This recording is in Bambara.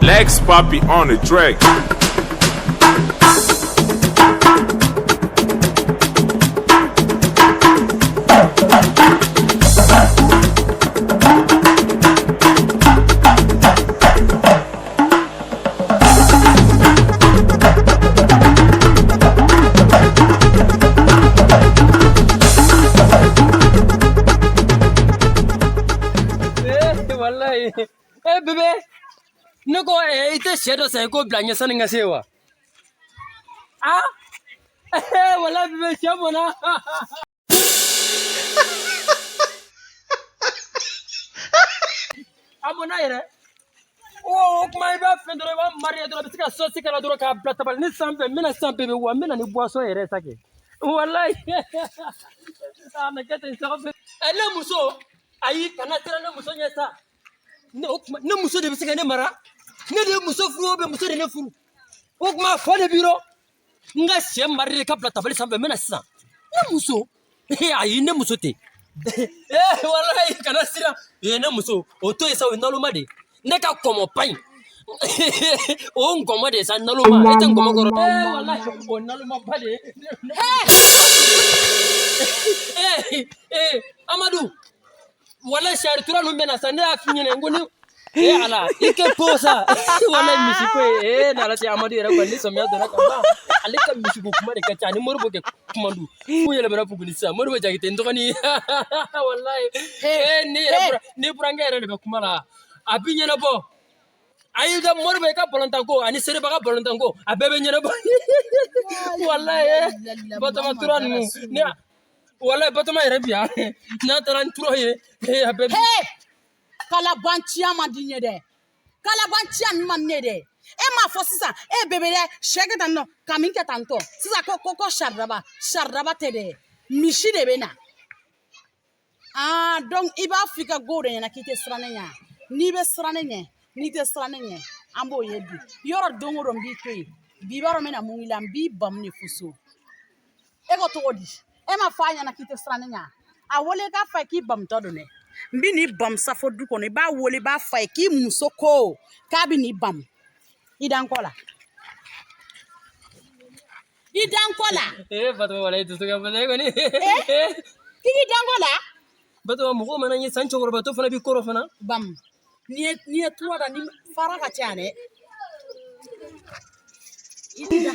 Lex Papi on the track. Eh, wallahi. Eh, bébé. Ne ko i tɛ sɛ dɔ san i k'o bila n ɲɛ sani n ka se wa? Ah? Eh, wallahi bébé sɛ mɔna. A mɔna yɛrɛ. O kuma i b'a fɛn dɔrɔn i b'a mariye dɔrɔn i bɛ se ka sɔsi k'a la dɔrɔn k'a bila tabali ni sanfɛ n bɛna san bébé wa n bɛna ni boisson yɛrɛ sa kɛ. Wallahi. A na kɛ ten sa. Ne muso ayi kana siran ne muso ɲɛ sa. Ne o kuma ne muso de bɛ se ka ne mara. Ne de ye muso furu o bɛ muso de ne furu. O kuma fa de b'i rɔ. N ka sɛ mari de ka bila tabali sanfɛ n bɛna sisan. Ne muso ayi ne muso tɛ. Eh walayi kana siran. Ee ne muso o to yen sa o ye naloma de ye. Ne ka kɔmɔ pa in. O nkɔmɔ de ye sa naloma e tɛ nkɔmɔ kɔrɔ. Eh walayi o naloma ba de ye. Eh eh Amadu walayi sari tura ninnu bɛ na sa ne y'a f'i ɲɛna n ko ni e ala i kɛ ko sa walayi misi ko ye ee n'ala cɛ Amadu yɛrɛ kɔni ni samiya donna ka ban ale ka misiko kuma de ka ca ani Moribo kɛ kuma dun f'u yɛlɛmana Buguni sisan Moribo Jakite n dɔgɔnin walayi ee ni yɛrɛ bura ni burankɛ yɛrɛ de bɛ kuma la a bi ɲɛnabɔ ayi ka Moribo i ka balontan ko ani Seriba ka balontan ko a bɛɛ bɛ ɲɛnabɔ walayi Batoma tura ninnu ni walayi Batoma yɛrɛ bi yan n'a taara ni tura ye a bɛɛ Kalabanciya man di n ye dɛ, kalabanciya ninnu man di ne ye dɛ. E m'a fɔ sisan e bébé dɛ, sɛ kɛ tan nɔ ka min kɛ tan tɔ sisan ko ko ko saridaba saridaba tɛ dɛ, misi de bɛ na. Aa donc i b'a fɔ i ka go de ɲɛna k'i tɛ siran ne ɲɛ, n'i bɛ siran ne ɲɛ, n'i tɛ siran ne ɲɛ, an b'o ye bi. Yɔrɔ don o don n b'i to yen bi, i b'a dɔn n bɛna mun k'i la, n b'i bamu de fo so. E ko cogo di? E ma fɔ a ɲɛna k'i tɛ siran ne ɲɛ? A wele i k'a fɔ a ye k'i bamutɔ don dɛ, n bɛ n'i bamu sa fo du kɔnɔ. I b'a wele i b'a fɔ a ye k'i muso ko k'a bɛ n'i bamu. I da n kɔ la, i da n kɔ la. Ee Batoma walayi dusu ka bon e kɔni. Ee k'i k'i da n kɔ la. Batoma mɔgɔw mana n ye san cɛkɔrɔbatɔ fana b'i kɔrɔ fana. Bamu n'i ye tura da ni fara ka ca dɛ. I da.